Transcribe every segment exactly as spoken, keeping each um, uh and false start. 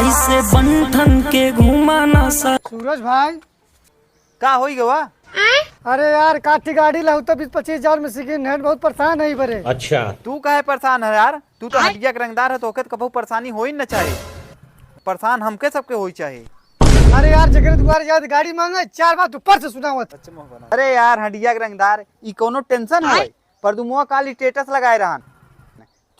इसे बंठन के घुमाना सा। सूरज भाई। का होई गवा? अरे यार, काठी गाड़ी लाऊ तो बीस पच्चीस हजार में second hand, बहुत परेशान है बरे। अच्छा। तू काहे परेशान है यार? तू तो हटिया के रंगदार है, तोके तो कबहू परेशानी होई न चाहे। परेशान हमके सबके होई चाहे। अरे यार, जेकरे दुआरे जात गाड़ी मांगे, चार बात ऊपर से सुनावत। अरे यार, हटिया के रंगदार, ई कौनो tension है भाई? परदुमवा काल status लगाए रहन,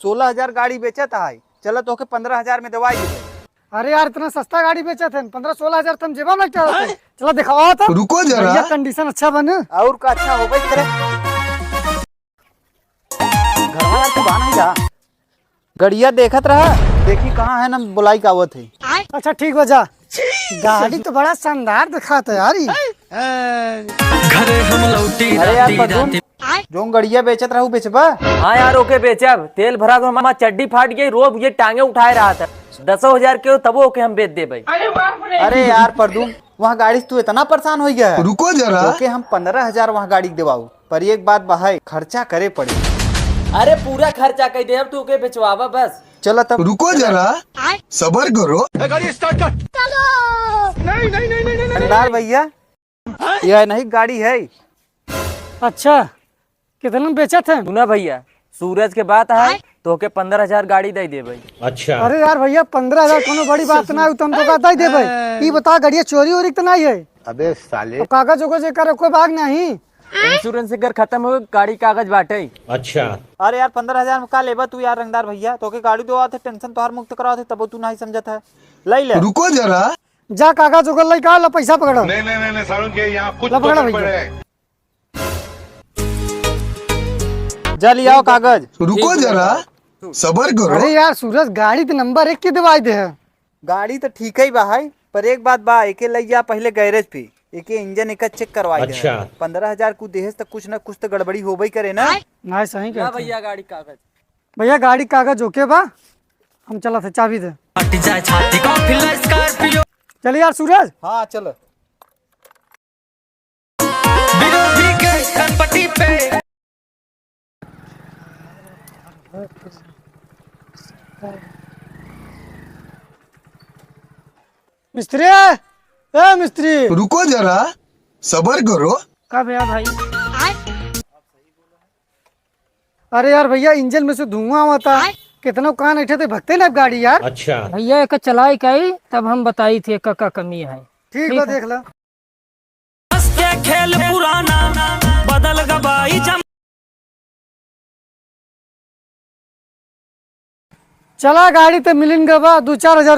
सोलह हजार गाड़ी बेचत है, चला तोके पन्द्रह हजार में देवाई देबे। अरे यार, इतना सस्ता गाड़ी बेचत है, पन्द्रह सोलह हजार तो हम जेबा में लटका देते हैं। चला दिखावा तो। रुको जरा। भैया, condition अच्छा बने। और का अच्छा हो भाई तेरे? घरवा यार तू बा नहीं जा। गड़िया देखत रहा, देखी कहाँ है ना बुलाई का आवत है। अच्छा ठीक बा जा। गाड़ी तो बड़ा शानदार दिखात है यार ई। घरे हम लौटी अरे यार, राती परदुम, राती। जौन गड़िया बेचत रहू, बेचबा? हाँ यार, ओके बेचब। तेल भरा के हमार चड्डी फाट गई, रोब ये टांगे उठाए रहा था। दसो हजार के हो, तबो ओके हम बेच देबे। अरे यार परदुम, वहाँ गाड़ी से तू इतना परेशान हो गया है। रुको जरा। ओके हम पन्द्रह हजार वहाँ गाड़ी के देवाऊ, पर एक बात बा है, खर्चा करे पड़े। अरे पूरा खर्चा कर दे हम, तू ओके बेचवावा बस। चला तब। रुको जरा, सबर करो। ए, गाड़ी start कर। नहीं, नहीं, नहीं, नहीं, नहीं, नहीं। रंगदार भैया, यह नहीं गाड़ी है। अच्छा, कितना में बेचत है? सुना भैया, सूरज के बात है, तोके पन्द्रह हजार गाड़ी दे देबे। अच्छा। अरे यार भैया, पन्द्रह हजार कोनो बड़ी बात ना है, तुम तो का दे देबे। ई बता, गाड़िया चोरी वोरी तो नहीं है? अबे साले। तो कागज उगज एकर कोई बाग नहीं? Insurance एकर खत्म हो, गाड़ी कागज बाटे। अच्छा। अरे यार, पन्द्रह हजार में का लेबा तू यार रंगदार भैया? तोके गाड़ी देवात है, tension तोहार मुक्त करावत है, तबो तू नहीं समझत है। ले ले। रुको जरा। जा कागज उगज लेके आ, ला पैसा पकड़ा। नहीं, नहीं, नहीं, नहीं, सारुण के यहाँ कुछ ला पकड़ा तो भैया। गड़बड़ है। जा ले आओ कागज। रुको जरा, सबर करो। अरे यार सूरज, गाड़ी तो नंबर एक की दिवाई दे है। गाड़ी तो ठीक ही बा है, पर एक बात बा, एके ले जा पहले garage पे, एके engine एका check करवाई दे। अच्छा। पन्द्रह हजार को देहेस तो कुछ ना कुछ तो गड़बड़ी होबे करे ना। नहीं, सही कहत है भैया, गाड़ी कागज। भैया गाड़ी कागज ओके बा, हम चला थे, चाबी दे। फट जाए छाती का फिर Scorpio। चल यार सूरज। हाँ चल। विरोधी के कनपटी पे। मिस्त्री, ए मिस्त्री। रुको जरा, सबर करो। का भैया भाई? अरे यार भैया, engine में से धुआं आवता। कितना कान ऐठे थे, भगते ना गाड़ी यार। अच्छा। भैया, एक चलाई कई, तब हम बताई थे का, का कमी है। ठीक ठीक बा, है। देख ला। के खेल पुराना बदल गबाई जम- चला, गाड़ी ते मिलिन गबा, दो चार हजार